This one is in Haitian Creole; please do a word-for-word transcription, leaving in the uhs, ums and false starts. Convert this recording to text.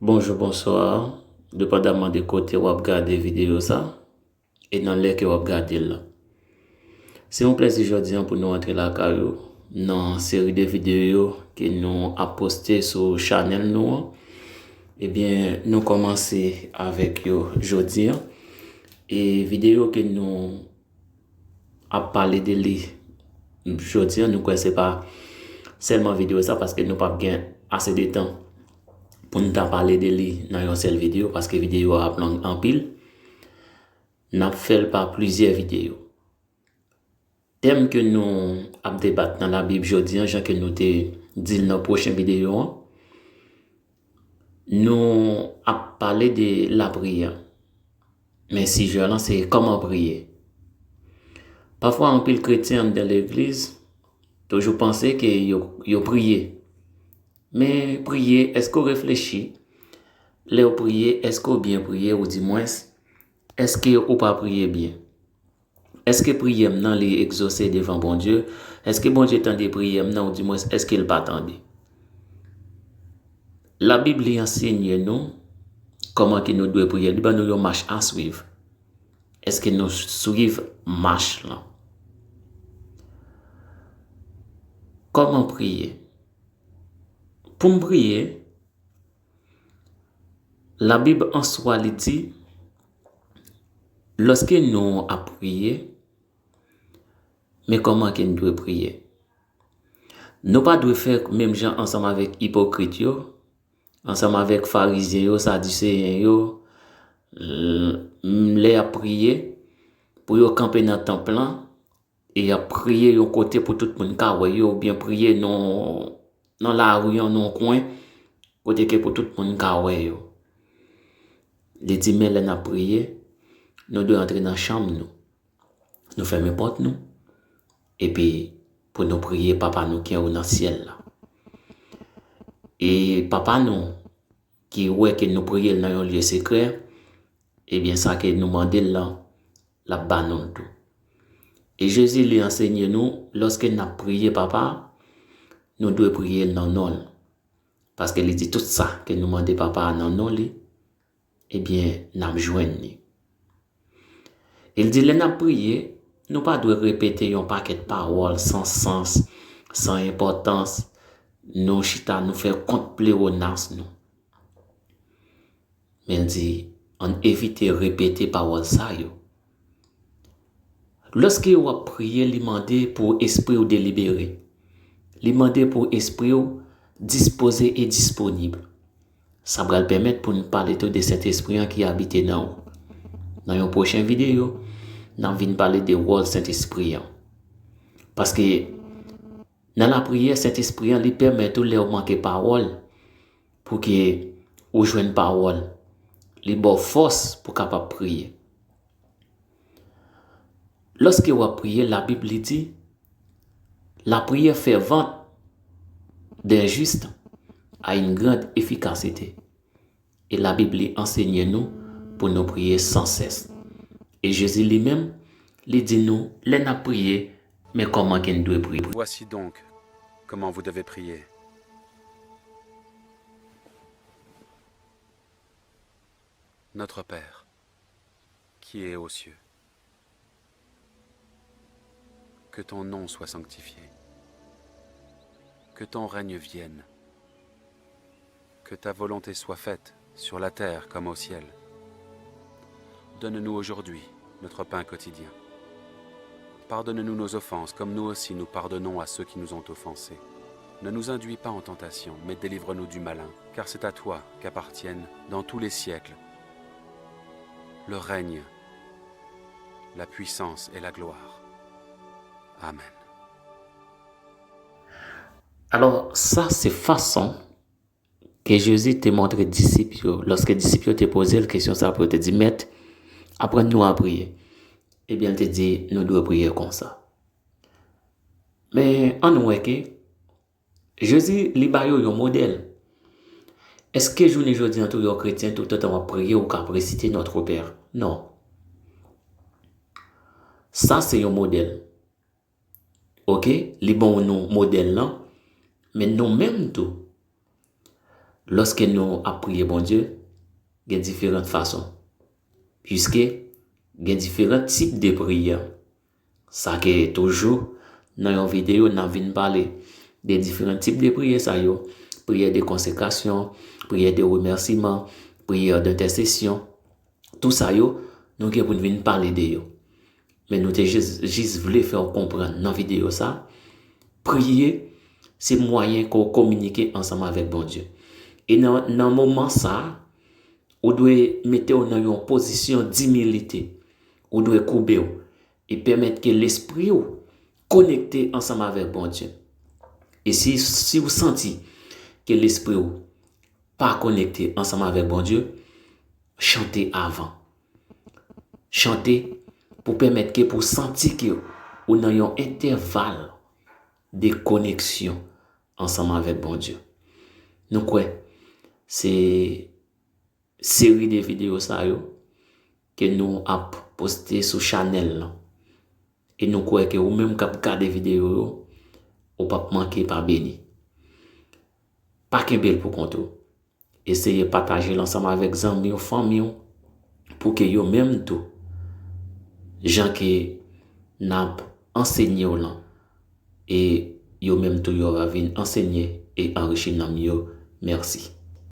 Bonjou, bonswa, depandaman de kote w ap gade videyo sa, e nan lè ke w ap gade l la. Se yon plèzi jodi an pou nou antre lakay ou nan seri de videyo ke nou ap poste sou chanèl nou an. Ebyen, nou kòmanse avèk yo jodi an. E videyo ke nou ap pale de li jodi an, nou kwè se pa sèlman videyo sa, paske nou p ap gen ase de tan pou n ta pale de li nan yon sèl videyo, paske videyo a ap long anpil. N ap fè l pa plizyè videyo. Tèm ke nou ap debat nan Labib jodi an, jan ke nou te di l nan pwochen videyo an, nou ap pale de lapriyè. Men sijè lan se kòman priye. Pafwa, anpil kretyen anndan legliz toujou panse ke yo, yo priye. Men priye, èske w reflechi? Lè w priye, èske w byen priye, oudimwens, èske ou pa priye byen? Èske priyè m nan li egzose devan Bondye? Èske Bondye tande priyè m nan, oudimwens, èske l pa tande? Labib li ansenye nou kòman ke nou dwe priye. Li ban nou yon mach a swiv. Èske nou swiv mach lan? Kòman priye? Pou m priye, Labib an swa li di, lòske nou ap priye, men kòman ke n dwe priye? Nou pa dwe fè menm jan ansanm avèk ipokrit yo, ansanm avèk farizyen yo, sadiseyen yo, l-, lè y ap priye, pou yo kanpe nan tanp lan, e y ap priye yon kote pou tout moun ka wè yo, oubyen priye nan, nan lari an, nan yon kwen, kote ke pou tout moun ka wè yo. Li di, men lè n ap priye, nou dwe antre nan chanm nou. Nou fèmen pòt nou, epi pou nou priye Papa nou ki anwo nan syèl la. E Papa nou, ki wè ke nou priye l nan yon lye sekrè, ebyen, sa ke nou mande l lan, l ap ba nou l tou. E Jezi, li ansenye nou, lòske n ap priye Papa, nou dwe priye l nan non l. Paske li di tout sa ke nou mande Papa a nan non li, ebyen, n ap jwenn li. E l di, lè n ap priye, nou pa dwe repete yon pakèt pawòl san sans, san enpòtans, nou chita, nou fè kont plewonas nou. Men l di, ann evite repete pawòl sa yo. Lòske w ap priye, li mande pou espri w delibere. Li mande pou espri w dispoze e disponib. Sa pral pèmèt pou n pale tou de Sentespri an ki abite nan ou. Nan yon pwochen videyo, n ap vin pale de wòl Sentespri an. Paske nan lapriyè, Sentespri an, li pèmèt ou, lè w manke pawòl, pou ke ou jwenn pawòl. Li ba w fòs pou w kapab priye. Lòske w ap priye, Labib li di, la prière fervente d'un juste a une grande efficacité. E Labib li ansenye nou pou nou priye san sès. E Jezi li menm, li di nou, lè n ap priye, men kòman ke n dwe priye. Voici donc comment vous devez prier. Notre Père, qui es aux cieux, que ton nom soit sanctifié, que ton règne vienne, que ta volonté soit faite sur la terre comme au ciel. Donne-nous aujourd'hui notre pain quotidien. Pardonne-nous nos offenses, comme nous aussi nous pardonnons à ceux qui nous ont offensés. Ne nous induis pas en tentation, mais délivre-nous du malin, car c'est à toi qu'appartiennent, dans tous les siècles, le règne, la puissance et la gloire. Amen. Alò, sa se fason ke Jezi te montre disip yo, lòske disip yo te poze l kesyon sa a, pou yo te di, Mèt, aprann nou a priye. Ebyen, l te di, nou dwe priye konsa. Men, ann wè ke Jezi, li ba yo yon modèl. Èske jounen jodi an tou, yon kretyen, toutotan w ap priye, ou ka ap resite Notre Père? Non. Sa se yon modèl. Oke, li ban nou modèl lan, men nou menm tou, Lòske nou ap priye Bondye, gen diferan fason. Piske gen diferan tip de priyè. Sa ke toujou nan yon videyo n ap vin pale de diferan tip de priyè sa yo, priyè de konsekrasyon, priyè de remèsiman, priyè dentèsesyon. Tou sa yo, nou gen pou n vin pale de yo. Men nou te jis, jis vle fè w konprann nan videyo sa, priye se mwayen ke w kominike ansanm avèk Bondye. E nan, nan moman sa, ou dwe mete w nan yon pozisyon dimilite. Ou dwe koube w e pèmèt ke lespri w konekte ansanm avèk Bondye. E si, si w santi ke lespri w pa konekte ansanm avèk Bondye, chante avan. Chante pou pèmèt ke pou santi ke ou nan yon entèval de koneksyon ansanm avèk Bondye. Nou kwè se seri de videyo sa yo ke nou ap poste sou chanèl lan. E nou kwè ke ou menm k ap gade videyo yo, ou p ap manke pa beni. Pa kenbe l pou kont ou. Eseye pataje l ansanm avèk zanmi w, fanmi w, pou ke yo menm tou, jan ke n ap ansenye w lan, e yo menm tou yo va vin ansenye e anrichi nanm yo. Mèsi.